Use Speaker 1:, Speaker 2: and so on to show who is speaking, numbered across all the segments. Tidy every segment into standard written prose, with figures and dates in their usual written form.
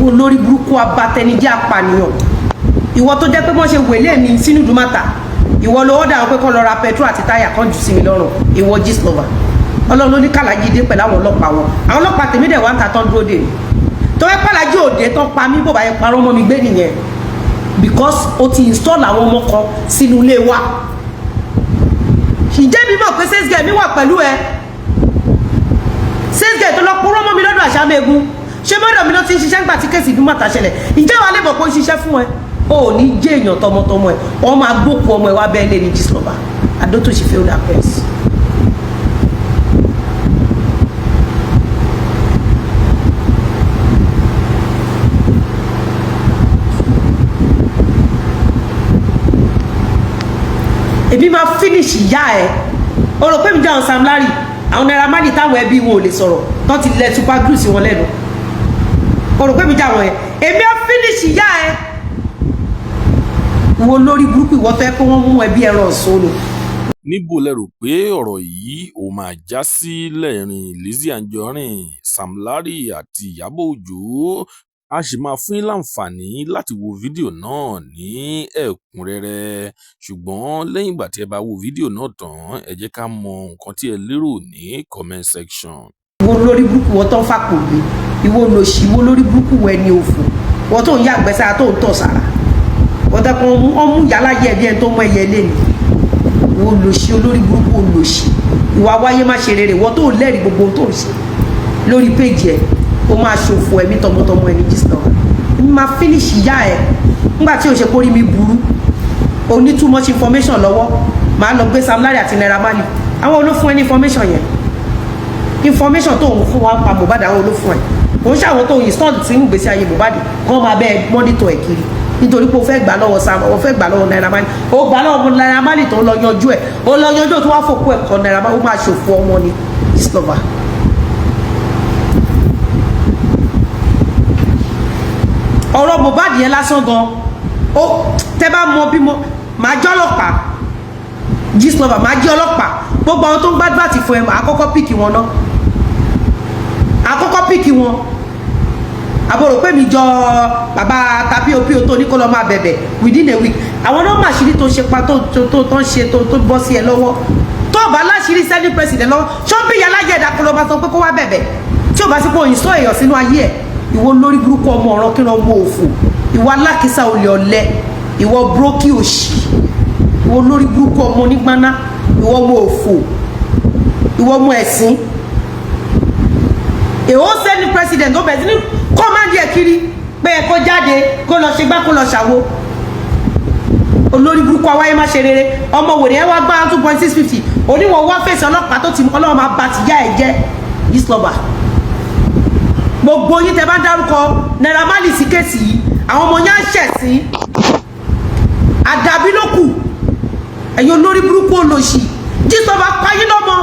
Speaker 1: Olórí burúkú, abatẹnijẹ́, apànìyàn, ìwọ tó jẹ́ pé wọ́n ṣe wèlé mi sínú ìdúmọ̀tà, ìwọ ló order àwọn pé kán lọ ra petrol àti táyà kan jù sí mi lọ́rùn. Ìwọ Gistlover, Ọlọ́run ló ní kàlájì dé pẹ̀lú àwọn ọlọ́pàá wọn. Àwọn ọlọ́pàá tèmi dẹ̀ wá ń ta tán dúró dè mí. Tó fẹ́ pàlájì òde tán pa mí, bó bá yẹ parọ́ mọ́ mi gbé nìyẹn, because o ti install àwọn ọmọ kan sínú ilé wa. Ǹjẹ́ mi mọ̀ pé sales girl mi wà pẹ̀lú ẹ? Sales girl tó lọ purọ́ mọ́ mi lọ́dọ̀ àṣàmẹ́gun, ṣé mọ́dọ̀ mi ló ti ń ṣiṣẹ́ ńgbà tí case ìdúmọ̀tà ṣẹlẹ̀? Ǹjẹ́ wàá lè mọ̀ pé ó ń ṣiṣẹ́ fún ẹ? O ò ní jẹ́ èèyàn tọmọtọmọ ẹ. Wọ́n máa gbókun ọmọ ẹ wá bẹ́ẹ̀ lé ní Gistlover Adótòṣì failed appearance. Èmi máa finish ìyá ẹ. O rò pé mi jẹ́ àwọn Sam Larry, àwọn Naira Marley, táwọn ẹbí wọn ò lè sọ̀rọ̀, tó ti lẹ super glue sí wọn lẹ́nu? O rò pé mi jẹ́ àwọn yẹn? Èmi á finish ìyá ẹ. Wo lórí burúkú, ìwọ tó yẹ kó wọ́n mú ẹbí ẹran ọ̀sán ni.
Speaker 2: Níbo lẹ rò pé ọ̀rọ̀ yìí ó máa já sí lẹ́rìn Lizzy Anjorin, Sam Larry àti Ìyábọ̀ Òjó? A sì máa fún yín láǹfààní láti wo fídíò náà ní ẹ̀kúnrẹ́rẹ́, ṣùgbọ́n lẹ́yìn ìgbà tí ẹ bá wo fídíò náà tán, ẹ jẹ́ ká mọ nǹkan tí ẹ lérò ní comment section.
Speaker 1: Ìwọ lórí burúkú, wọ́n tó ń fàpò gbé, ìwọ lòṣì, ìwọ lórí burúkú, wọ ẹni òfò, wọ́n tó ń yàgbẹ́ sára, tó ń tọ̀ sára, wọ́n tẹ́ kọ́ wọ́n mú yàrá yẹ bí ẹni tó mú ẹyẹ lé ni. Ìwọ lòṣì, olórí burúkú, olòṣì, ìwà wáyé má ṣe rere, wọ́n tó lẹ́rìí gbogbo ohun tó ń ṣe lórí péjì ẹ̀, ó máa ṣòfò ẹ̀mí tọmọtọmọ ẹni. Gistlover, èmi máa finish ìyá ẹ̀. Nígbà tí o ṣe kórí mi burú, o ní too much information lọ́wọ́, màá lọ gbé Sam Larry àti Naira Marley. Àwọn olófún ẹ ní information yẹn, information tó ń fún wa pa Mohbad, àwọn olófún ẹ kò ń ṣàwọn tó ń install sínú ìgbésí ayé Mohbad kán máa bẹ́ẹ̀ monitor ẹ̀ kiri, nítorí pé o fẹ́ gbà lọ́wọ́ Sam, o fẹ́ gbà lọ́wọ́ Naira Marley. O gbà lọ́wọ́ Naira Marley tó ń lọ yanjú ẹ̀, o lọ yanjú ẹ̀ tó wá fòkú ẹ̀ kọ́ Naira Marley. Ó máa ṣòfò ọmọ ni, Gistlover. Ọ̀rọ̀ Mohbad yẹn lásán gan, ó tẹ́ bá mọ bí mo máa jẹ́ ọlọ́pàá, Gistlover, máa jẹ́ ọlọ́pàá. Gbogbo àwọn tó ń gbàdúrà ti fún ẹ, máa kọ́kọ́ pick wọn náà, àkọ́kọ́ pick wọn. Àbúrò pé mi jọ bàbá tàbí òpí tó ní kó lọ máa bẹ̀bẹ̀ within a week. Àwọn náà mà ṣírí tó ṣe pa tó tó tó ń ṣe tó tó bọ́ sí ẹ lọ́wọ́, tó bá láṣìírí senate president lọ́wọ́, ṣọ́bí alájẹ ẹ̀dá kó lọ bá sọ pé kó wá bẹ̀bẹ̀, tí ò bá sí pé òyìn sọ èèyàn sínú ayé ẹ̀. Ìwọ lórí burúkú, ọmọ ọ̀ràn kí ọmọ òfò, ìwọ alákìísà, olè, ọ̀lẹ, ìwọ brókì òṣì, ìwọ lórí burúkú, ọmọ onígbáná, ìwọ ọmọ òfò, ìwọ ọmọ ẹ̀sìn. Èho senate president ó bẹ̀rẹ̀ sí ní command ẹ̀ kiri pé ẹ kó jáde, kó lọ ṣe gbá, kó lọ ṣàwo. Olórí burúkú, awáyé má ṣe rere, ọmọ wèrè ẹ wá gbá 2.650 oníwọ̀n wá fèsì ọlọ́pàá tó ti ọlọ́run máa ba tìyá ẹ jẹ́. Gistlover, gbogbo yín tẹ bá ń dárúkọ Naira Marley sí case yìí, àwọn ọmọ yẹn á ṣẹ̀ sí àdàbí ló kù. Ẹ̀yin olórí burúkú, olòṣì, Gistlover pa yín lọ́mọ,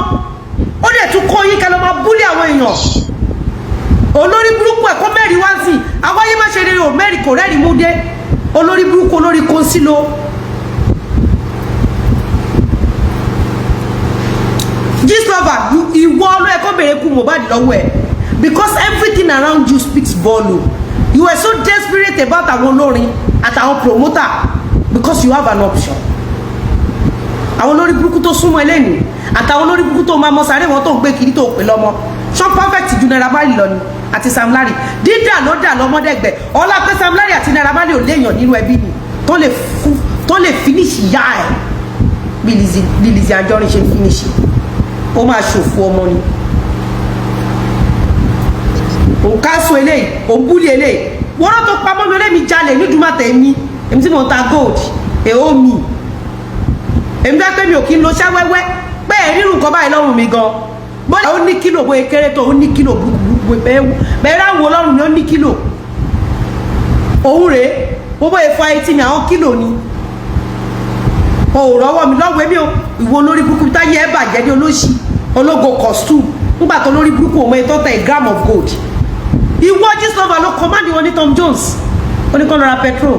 Speaker 1: ó dẹ̀ tún kó yín kẹ́ lọ́ máa bully àwọn èèyàn. Olórí burúkú, ẹ̀kọ́ mẹ́rin wá sí àwáyé má ṣe rere ò mẹ́rin kò rẹ́rìí mú dé. Olórí burúkú, olórí kọ́nsílò. Gistlover, ìwọ ló yẹ kó bèrè kú Mohbad lọ́wọ́ ẹ̀, because everything around you speaks volume. You were so desperate about àwọn olórin àtàwọn promoter because you have an option. Àwọn olórí burúkú tó súnmọ́ ẹlẹ́nu àtàwọn olórí burúkú tó máa mọ sáré wọn tó ń gbé kiri tó pè lọ́mọ ṣọ́ perfect ju Naira Marley lọ ni àti Sam Larry. Dídà ló dà lọ́mọdẹ́gbẹ̀ ọlá pé Sam Larry àti Naira Marley ò léèyàn nínú ẹbí ni tó lè fún, tó lè finish ìyá ẹ̀ bí Lizzy Anjorin ṣe finish. Ó máa ṣòfò ọmọ ni. Òun ká sọ eléyìí, òun bully eléyìí, wọ́n náà tó pamọ́ mi olómi jalè ní dùmọ̀tẹ̀ mi. Èmi tí mo ń ta gold èho mi, èmi dá pé mi ò kí ń lo ṣẹ́ wẹ́wẹ́ pé ẹ̀ rírun nǹkan báyìí lọ́rùn mi gan bóyá ó ní kílò, bóyá kéré tó, ó ní kílò burúkú bẹ́ẹ̀ bẹ́ẹ̀ ráwọ̀ ọlọ́run mi, ó ní kílò. Òun rèé, mo bóyá fa etí mi, àwọn kílò ni o ò rọ́wọ́ mi lọ́wọ́ èmi o. Ìwọ olórí burúkú, táyé ẹ bàjẹ́ ní olóṣì, ológo costume, nígbà tó lórí burúkú òun ètò tẹ gram of gold. Ìwọ Gistlover ló command wọn ní Tom Jones, oníkan lọ ra petrol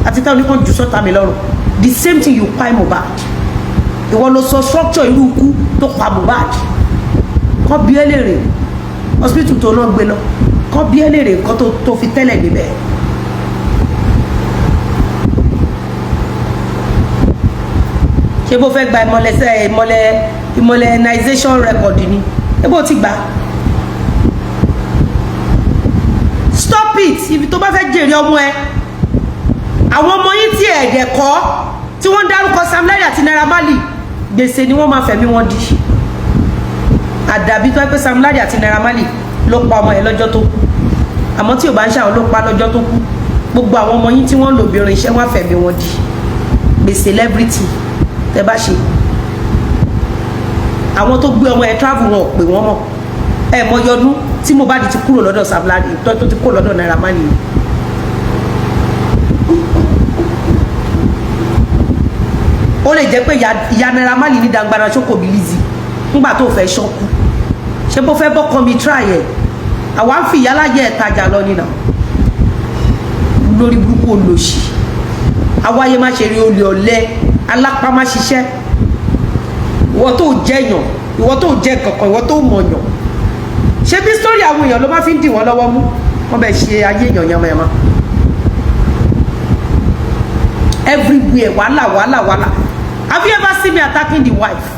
Speaker 1: àti táwọn oníkan jù sọ́ta mi lọ́rùn. The same thing you pa Mohbad, ìwọ ló sọ structure irú ikú tó pa Mohbad. Kọ́ bí ẹ lè rè hospital tó náà gbé lọ kọ́. Kọ́ bí ẹ léèrè nǹkan tó fi tẹ́lẹ̀ níbẹ̀. Ṣé bó fẹ́ gba ìmọ̀lẹ́sẹ̀ ìmọ̀lẹ́ ìmọ̀lẹ́nization record ni? Ṣé bó ti gbà? Stop it. Ibi tó bá fẹ́ jèrè ọmọ ẹ, àwọn ọmọ yín tí ẹ̀ẹ́dẹ̀ kọ́ tí wọ́n ń dárúkọ Sam Larry àti Naira Marley, gbèsè ni wọ́n máa fẹ̀mí wọn di. Àdàbí tó yẹ pé Sam Larry àti Naira Marley ló pa ọmọ yẹn lọ́jọ́ tó kú. Àmọ́ tí ò bá ń ṣàwọn ló pa lọ́jọ́ tó kú, gbogbo àwọn ọmọ yín tí wọ́n lò bí irinṣẹ́, wọ́n á fẹ̀mí wọn di gbèsè. Celebrity tẹ bá ṣe, àwọn tó gbé ọmọ yẹn travel, wọn ò pè wọ́n mọ̀. Ẹ mọ yọdún tí Mohbad ti kúrò lọ́dọ̀ Sam Larry, tó ti kúrò lọ́dọ̀ Naira Marley. Ó lè jẹ́ pé ìyá Naira Marley ní dangbara ṣókò bí Lizzy ńgbà tó fẹ́ ṣọ́kù. Ṣé bó fẹ́ bọ́kàn mi try ẹ̀? Àwa ń fi ìyáláyé ẹ̀ tajà lọ nínà lórí burúkú olòṣì awáyé má ṣe rí olè ọ̀lẹ alápá má ṣiṣẹ́. Ìwọ tó jẹyàn, ìwọ tó jẹ kankan, ìwọ tó mọ̀yàn, ṣé bí sórí àwọn èèyàn ló má fi ń dì wọ́n lọ́wọ́ mú? Wọ́n bẹ̀ ṣe ayé èèyàn yamayama everywhere. Wàhálà, wàhálà, wàhálà. Have you ever seen me attacking the wife?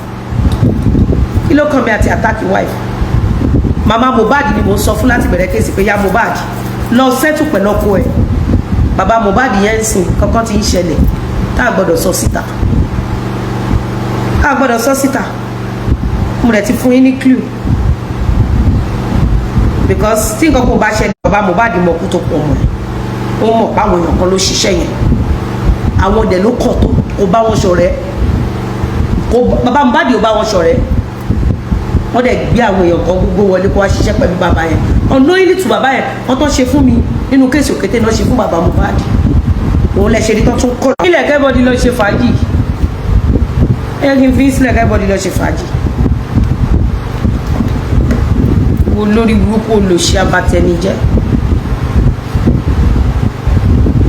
Speaker 1: Kí ló kàn mí àti attack the wife? Mama Mohbad ni mo ń sọ fún láti bẹ̀rẹ̀ case pé ya Mohbad lọ settle pẹ̀lú ọkọ ẹ̀. Bàbá Mohbad yẹn ń sìn kankan ti ń ṣẹlẹ̀ tá a gbọ́dọ̀ sọ síta, tá a gbọ́dọ̀ sọ síta. Mo rẹ̀ ti fún yín ní clue, because tí nǹkan kò bá ṣẹlẹ̀, bàbá Mohbad mọ̀ kú tó pọ̀ mọ́ ẹ̀. Ó mọ̀ páwọn èèyàn kan ló ṣiṣẹ́ yẹn, àwọn ọdẹ ló kọ̀ tó kó bá wọn ṣọ̀rẹ́. Kó bàbá Mohbad ò bá wọn ṣọ̀rẹ́, wọ́n dẹ̀ gbé àwọn èèyàn kan gbogbo wọlé kó wá ṣiṣẹ́ pẹ̀lú bàbá yẹn. Unknowingly to bàbá yẹn, wọ́n tó ṣe fún mi nínú case òkété náà ṣe fún bàbá Mohbad. Òun lẹ ṣe ní tó tún kọ́. Ilẹ̀ kẹ́bọ̀dì lọ ṣe fàájì. Ẹ kí n fi sílẹ̀, kẹ́bọ̀dì lọ ṣe fàájì. Wo lórí burúkú olòṣì abatẹnijẹ́,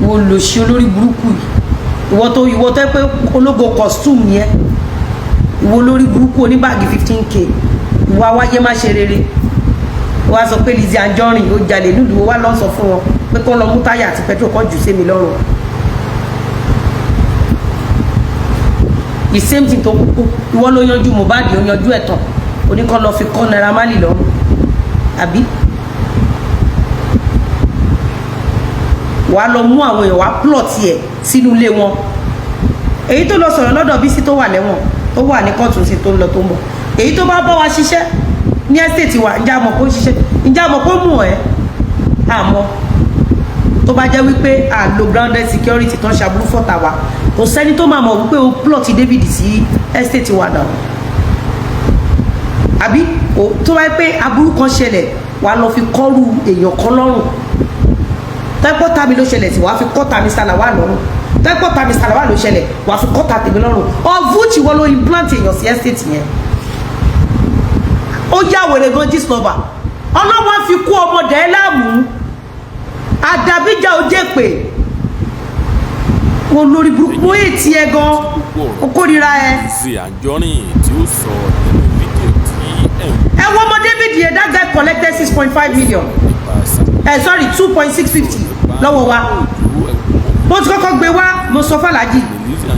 Speaker 1: wo lòṣì olórí burúkú yìí. Ìwọ tó pé ológo costume yẹn, ìwọ olórí burúkú oníbàgì 15K, ìwọ awáyé má ṣe rere. Wọ́n á sọ pé Lizzy Anjorin ó jalè nílùú wa, lọ sọ fún wọn pé kó lọ mú táyà àti petrol kan jù sí mi lọ́rùn. The same thing tó kúkú ìwọ ló yanjú Mohbad, ó yanjú ẹ̀ tán, oníkan lọ fi kọ́ Naira Marley lọ́rùn, àbí wàá lọ mú àwọn èèyàn wàá plot ẹ̀ sínú ilé wọn. Èyí tó lọ sọ̀rọ̀ lọ́dọ̀ Bísí tó wà lẹ́wọ̀n, tó wà ní kóòtù sí, tó ń lọ tó ń bọ̀, èyí tó bá bá wa ṣiṣẹ́ ní estate wa, ǹjẹ́ àmọ̀ kó ṣiṣẹ́? Ǹjẹ́ àmọ̀ kó mú ẹ́? Àmọ́ tó bá jẹ́ wípé a lo grounded security tó ń ṣàbúrú fọ́ta wa, kò sẹ́ni tó máa mọ̀ wípé o plot David sí estate wa náà, àbí tó bá yẹ pé aburú kan ṣẹlẹ̀, wàá lọ fi kọ́rù èèyàn kan lọ́rùn. Tẹ́pọ̀ tàbí ló ṣẹlẹ̀ sí, wàá fi kọ́ tàbí sàlàwà lọ́rùn. Tẹ́pọ̀ tàbí sàlàwà ló ṣẹlẹ̀, wàá fi kọ́ tàbí lọ́rùn. Of which wọ́n ló implant èèyàn sí estate yẹn. Ó yá wèrè gan, Gistlover. Ọlọ́wọ́n fi kú ọmọdé ẹ láàmú. Àdàbíjà ó jẹ́ pé wọn lórí burúkú ó ètí ẹ gan, ó kórìíra ẹ.
Speaker 2: Lizzy Anjorin tí ó sọ nínú fídíò tí ẹ̀ ń
Speaker 1: Ẹ wo ọmọ David yẹn. That guy collected 6.5 million,
Speaker 2: nípa Sam
Speaker 1: sorry, 2.650 lọ́wọ́ wa. Mo ti kọ́kọ́ gbé wá, mo sọ fàlàjì,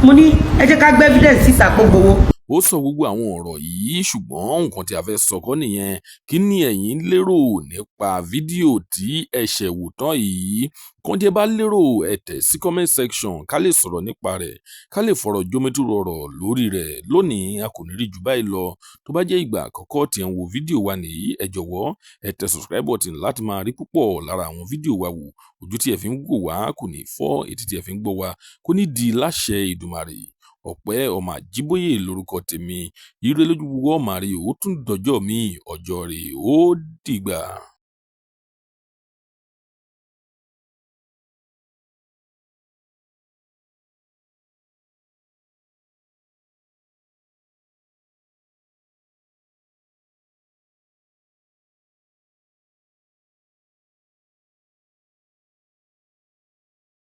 Speaker 1: mo ní ẹ jẹ́ ká gbé evidence síta gbogbo wo.
Speaker 2: Ó sọ gbogbo àwọn ọ̀rọ̀ yìí, ṣùgbọ́n nǹkan tí a fẹ́ sọ kọ́ nìyẹn. Kí ni ẹ̀yin lérò nípa fídíò tí ẹ ṣẹ̀ wò tán yìí? Kan tí ẹ bá lérò, ẹ tẹ̀ sí comment section ká lè sọ̀rọ̀ nípa rẹ̀, ká lè fọ̀rọ̀ jomitoro ọ̀rọ̀ lórí rẹ̀. Lónìí, a kò ní rí jù báyìí lọ. Tó bá jẹ́ ìgbà àkọ́kọ́ tí ẹ ń wo fídíò wa nìyí, ẹ jọ̀wọ́ ẹ tẹ subscribe button láti máa rí púpọ̀ lára àwọn fídíò wa wò. Ojú tí ẹ fi ń wò wá kò ní fọ́, etí tí ẹ fi ń gbọ́ wá kò ní di láṣẹ Èdùmàrè. Ọpẹ́ ọmọ Àjíbóyè lórúkọ tèmi. Ire lójú gbogbo ọmọ rè. Ó tún dọjọ́ mi, ọjọ́ rè, ó dìgbà.